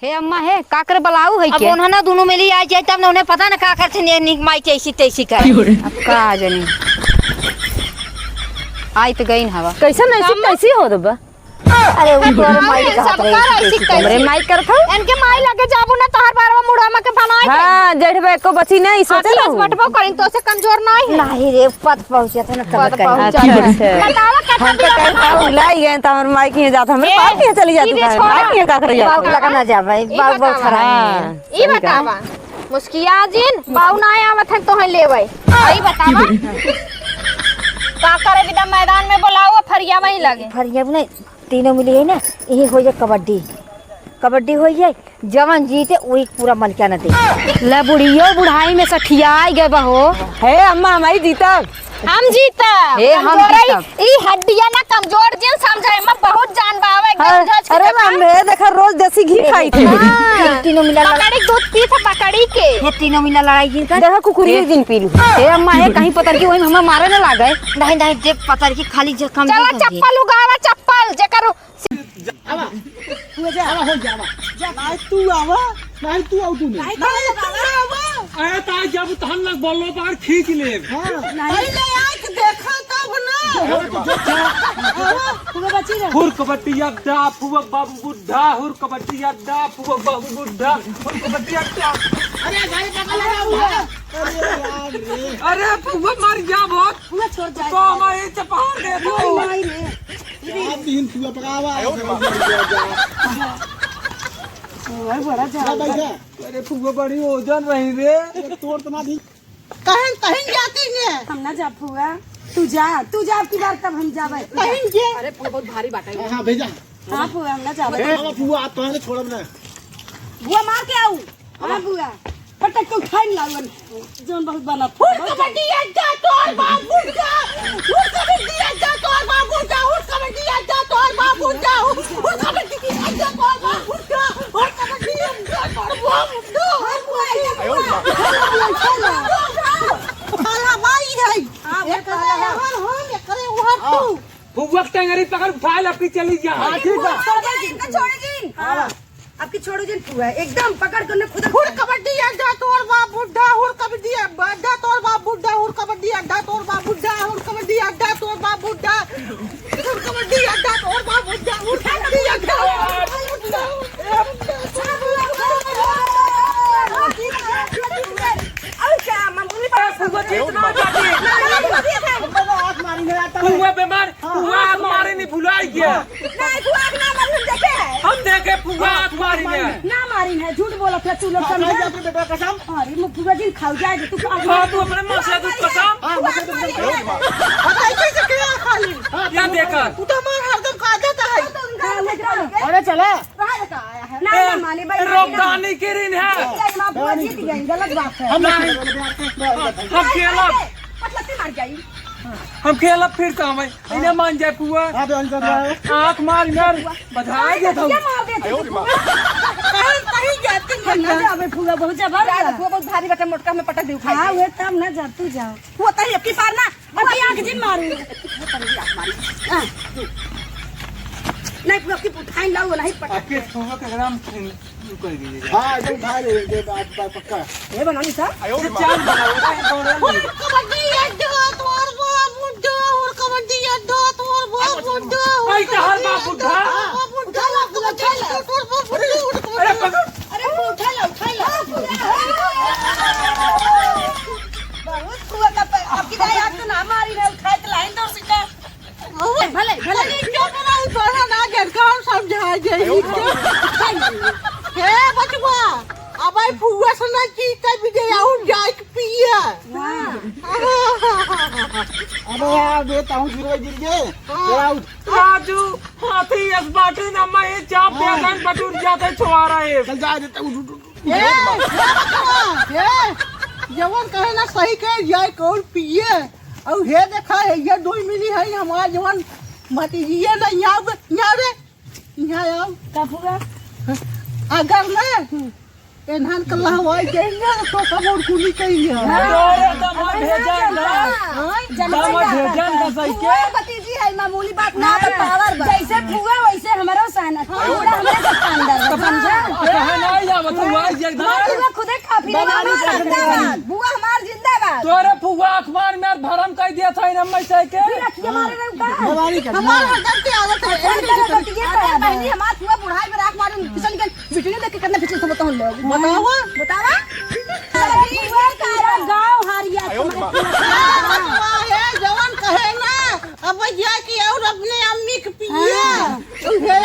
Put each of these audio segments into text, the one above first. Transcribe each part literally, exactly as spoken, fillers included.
ए अम्मा हे, का करे बलाऊ है अब के? उन्हें ना दोनों मिली आई जाए, तब ना उन्हें पता ना का करते ने निक माई के ऐसी तैसी करे। अब का जानी। आई तो गई न हवा। कैसन ऐसी कैसी हो दबा? अरे वो तोर माई का हाथ रहे, ऐसी कैसी कैसी। हमरे माई करत हो? इनके माई लगे जाबू ना, तोहर बारवा मुड़वा में के बनाए के। हाँ, जेठ बे एको बची नहीं, सोचे अभी ना। बटबो कहीं तो से कमजोर नहीं है। नहीं रे, पद पहुँचे थे ना, तब पद कहीं। पहुँचे थे। अच्छा। बतावा, कथा हम तो दिया कहीं बतावा। पाँव हिलाई गए, तो हमारे माई के यहाँ जात, हमें ए, पाँव के यहाँ चली जाती सीधे है, छोड़ा। माई के यहाँ का करे जाती बाबू है? लगा ना जा भाई, ई बाबू बहुत बतावा। खराब है। हाँ, ई सही कहा। बतावा, मुस्किया जिन, बाऊ ना आवत है तोहे लेवे। ई बतावा, का करे बिदा मैदान में बोलाओ, फरिया वहीं लगे। फरिया नहीं, तीनों मिली है ना, यही हो जाए कबड्डी, कबड्डी हो जाए, जवन जीते वही पूरा मलकिया न दे। ले बुढ़ियो बुढ़ाई में सठियाई गए बहो। हे अम्मा, हमारी जीतब। हम जीतब। हे, हम कमजोर है, जीतब। ई हड्डियां ना कमजोर जिन समझे, एमा बहुत जान बावे, एकदम हाँ, झझ के अरे देखा। माम, हे देखा, रोज देसी घी खाई थी। हाँ। तीनों मिला लड़ा- बकरी दूध पी था, बकरी के। ये तीनों मिला लड़ाई जिन कर। देखा, कुकुरिये जिन पी लू। हे अम्मा, हे कहीं पतर की वही हमें मारे न लागे। नहीं, नहीं, जे पतर की खाली जे कम चला जिन कर दिए। चप्पल उगावा, चप्पल, जेकर आवा। तू जा। आवा, हो जा, आवा। जा, नहीं तू आवा, नहीं तू आऊ तू नहीं। नहीं तू आवा। अरे ताई जब तहन लग बोलो बाहर खींच ले। हाँ। नहीं। पहले आँख देखा तब ना। जो, जो, जो, आवा। हुआ बची रह। हुर कबड्डी अड्डा, फुआ बाबू बुड्ढा, हुर कबड्डी अड्डा, फुआ बाबू बुड्ढा, हुर कबड्डी अड्डा। अरे भाई, बगल में हुआ। अरे यार रे। अरे फुआ मर गया बहुत। हुआ छोड़ जाए। तो हमारे चपार दे दो। नहीं रे। रात दिन फुआ पकावा। अरे बड़ा जा। ना बैठा। अरे फुआ बड़ी ओजन रही रे। अरे तोड़ तो ना दी। कहीं, कहीं जाती ने। हम ना जा फुआ। तू जा, तू जा अब की बार तब हम जाबे। कहीं के? अरे फुआ बहुत भारी बाटे। हाँ, हाँ, भेजा। हाँ फुआ, हम ना जाबे। अरे बाबा फुआ, आप तो छोड़ब ना। बुआ मार के आऊ। हाँ बुआ, पटक के उठाई न लावन, जौन बहुत बना। हुर कबड्डी अड्डा तोर बाप बुड्ढा, हुर कबड्डी अड्डा तोर बाप बुड्ढा, हुर कबड्डी अड्डा तोर बाप बुड्ढा, हुर, हुर कबड्डी अड्डा तोर बाप बुड्ढा, हुर कबड्डी अड्डा तोर बाप बुड्ढा, हुर कबड्डी अड्डा तोर बाप बुड्ढा। साला भाई है। हाँ, वो एक तो है। हर हम, एक करे उहर तू। फुआ के टंगरी पकड़ उठा ले, अपनी चली जा। हाँ, ठीक बा। छोड़ दे, इनका छोड़ दे। हाँ। आपकी छोड़ो जिन फुआ, एकदम पकड़ के उन्हें खुद हुर कबड्डी अड्डा तोर बाप बुड्ढा, हुर कबड्डी अड्डा तोर बाप बुड्ढा, हुर कबड्डी अड्डा तोर बाप बुड्ढा, हुर कबड्डी अड्डा तोर बाप बुड्ढा, हुर कबड्डी अड्डा तोर बाप बुड्ढा, हुर कबड्डी अड्डा तोर बाप बुड्ढा। और क्या, मम्मी पास फुआ जीत ना जाती। फुआ बीमार, हाँ, फुआ हाँ, मारे नहीं भुलाई गया। नहीं, फुआ के ना मालूम देखे है। हम देखे फुआ आँख मारी ने। ना मारी है, झूठ बोलत है तू लोग, हाँ, समझा? खाई जा अपने बेटा कसम। अरे, मुँह फुआ दिन खाऊ जाए, तू खा हाँ, तू अपने माँ से दूध कसम। हाँ, मुझे तो फुआ मारी है। हाँ, कैसे से क्या खा ली? हाँ, या तू देखा। तू तो हमार हरदम का आदत है। हाँ, तो उनका हाँ, आदत है। अरे चला। बाहर का आया है। ना, ए, ना मानी भाई, ए, ना। रोकदानी के रिन है। जीत गई, माँ फुआ जीत गई, गलत बात है। हम नहीं। हम खेलब। मतलब से मर जाई। हम खेलब फिर से हमें। इन्हें मान जाए फुआ। हाँ, तो अंदर जाओ। आँख मार इधर। बधाई दे दो। क्या मार देते? कहीं, कहीं जाती हम ना जाबे फुआ, बहुत जबर बा। फुआ बहुत भारी बटे, मोटका में पटक दी उठाई हाँ, के। वे तब ना जा, तू जाओ। वो तही अबकी बार ना, अबकी आँख जिन मारू। हाँ। नहीं, फुआ अबकी उठाई लाओ, नहीं पटक। आपके फुआ के एकदम यू कर दीजिए। हाँ, एकदम उठा ले, ये बात, बात पक्का। ये बनानी था? ये चांद बनाओ, ये दौड़े हुर कबड्डी अड्डा, तोर बाप बुड्ढा, हुर कबड्डी अड्डा, तोर बाप बुड्ढा, हुर भाई, कहाँ कबड्डी बाप बुड्ढा? अड्डा, बाप बुड्ढा, हुर कबड्डी अड्डा, तोर बाप बुड्ढा, हुर कबड्डी अरे, अड्डा। पकड़। अरे, उठा ला, उठा ला। बहुत हुआ का पे-, आपकी दाई आज तो ना मारी ना उठाए तो लाइन दो सीटा। भले, भले। अरे, क्यों बनाऊ? तोरा ना घर का हम समझा जाई। हे बचवा, अब आई फुआ से ना की तब भी दे आऊ जाए के पिया। हाँ। अबे यार, बे ताऊ जुरवा गिर गए। हाँ। चला उठ। राजू, हाथी यस बाटी ना मैं चाप हाँ। बेगन बटुर जाते छुआरा है। चल जा, जा, उठ, उठ, उठ। ए, ए, ए, जवन कहे ना सही कहे, जाए कौन पिए? और हे देखा है, ये दो मिली है हमार जवन भतीजिए ना, यहाँ पे, यहाँ रे, यहाँ आओ। का फुआ? अगर ना, हम्म। एन्हन के लहवाई देंगे, तो सब और कुली कहेंगे। हाँ। अरे, तो मत भेजन ना। हाँ, जब मत भेजन ना सही के। फुआ भतीजी है, मामूली बात ना, हाँ। तो पावर बा। जैसे फुआ, वैसे हमारा सहना। हाँ। पूरा हमरे से अंदर बा, समझा? हाँ। तो तू आई एकदम। बुआ खुदे काफी है, बुआ हमार जिंदाबाद, बुआ हमार जिंदाबाद। तोरे फुआ अखबार में भरम कर दिया था इन अम्मा से के। फिर रखिए मारे रहे का? भवानी का हमार हरदम के आदत है। अरे बहनी, हमार फुआ बुढ़ाई में राख मारे, फिसल के बिटिया देख के कितना फिसल समझता हूँ लोग। बताओ। बतावा। गाँव हारिया। जवन कहे ना, अब जाके और अपने अम्मी के पिए। हाँ। ए, ए,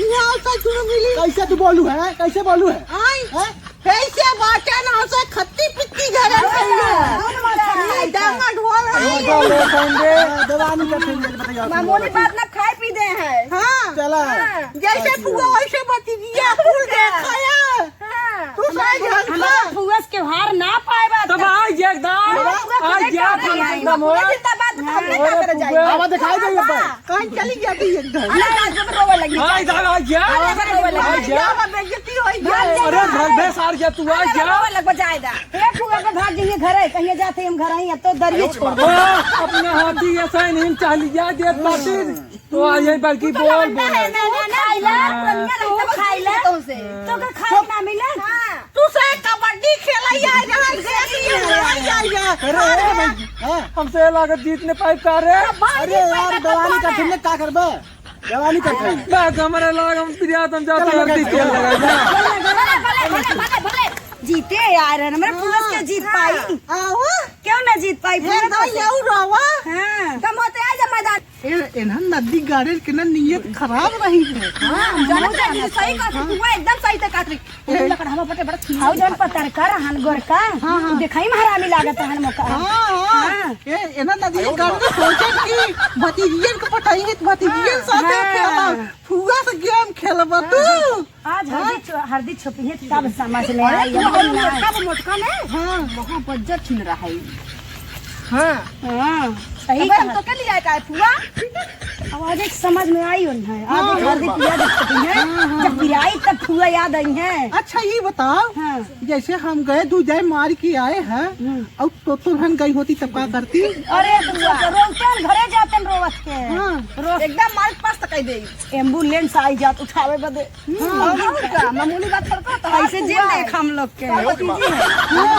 यहाँ से क्यों मिली? कैसे तू बोलू है? कैसे बोलू है? आई। हैं? कैसे बाटे ना उसे खत्ती पित्ती घरे में? हाँ, हाँ, हाँ। ये डांगा ढोल रही है। हाँ, दवानी का फिर बताइए आप। मामूली बात ना, खाए पी दे है। हाँ। चला। हाँ। जैसे फुआ वैसे बतिया, फूल देखा है। हाँ। तू सही जानता। हमारा फुआ से त्योहार ना पाए बात तब का। आज एकदम, हमारा फुआ आज खुदे क्या का था है। एकदम हो। फुआ जिंदाबाद, तो हम नहीं अरे का करे फुआ। जाएंगे। आवाज दिखाई दे ये पर। कहीं चली जाती है एकदम। अरे, आज तो रोवे लगी। आज आ, आ, जा। आज तो रोवे लगी। आ, जा। क्या बेइज्जती होई गई। अरे, भाग बे सार जा, तू आ अरे, जा। रोवे लग बजाए दा। ए, फुआ के भाग जाइए घरे, कहीं जाते हम घर आई, अब तो दरिये छोड़ दो। हाँ, अपना हाथी ऐसा ही नहीं चाह लिया, देख पाती। तो आ, ये बल्कि तू तो बोल, लवंडा बोल। है, ना, ना, ना। खाइला, हाँ। तू खाइला। तो का खाए ना मिला? हाँ। तू से कबड्डी खेला या, जहाँ से भी खेला या, या। अरे, अरे भाई, हाँ। हमसे लागत जीतने पाइप का रे। अरे यार, जवानी का तुमने का करबे? जवानी का खाई। बस हमारे लाग हम प्रिया तुम जाते चलो, हैं, लगा, तेल लगा, जा। भले, भले, भले, भले, भले। जीते यार, हमारे पुलिस के जीत पाई। हाँ। क्यों ना जीत पाई? ये पुलिस तो से। यू रहा। हाँ। कम होते आ जा मैदान। ए, एनहन नदी गाड़े के ना नियत खराब रही है। हाँ, हम जानत हई, सही कहत रही, तू एकदम सही से कहत रही। ए। लकड़हवा बटे बड़ा सुंदर। हाउ जौन पतरका रहन गोरका, हाँ, हाँ। देखाई में हरामी लागत रहन मोका। हाँ, हाँ। हाँ। ए, एनहन नदी गाड़े के सोचत कि भतीजियन के पटाई है, भतीजियन हाँ, साथे हाँ। खेलब, फुआ से गेम खेलब तू। हाँ। आज हरदी छो-, हरदी छोपी है, तब समझ में अरे, आई, तू अब हम ना। मोटका, मोटका में? हाँ। वहाँ बज्जर छिन रहा है। हाँ। हाँ, सही अबे, हम कहा। तो के लिए आए का है, फुआ? अब आज एक समझ में आई उन है। आज हाँ, एक हाँ। हरदी पिया दी छोपी है। हाँ, हाँ, जब हाँ। पिराई तब फुआ याद आई है। अच्छा, ये बताओ, हाँ। जैसे हम गए, दू जाए मार के आए हैं, हम्म। और तो तुरहन गई होती तब का करती? अरे, फुआ, रोते हैं, घरे जाते हैं रोवत के। हाँ। रो- एकदम मार पास तक आई दे। एम्बुलेंस आई जात उठावे बदे। हम्म, और का? मामूली बात पर का? तो ऐसे जेल देख हम लोग के। का बात है?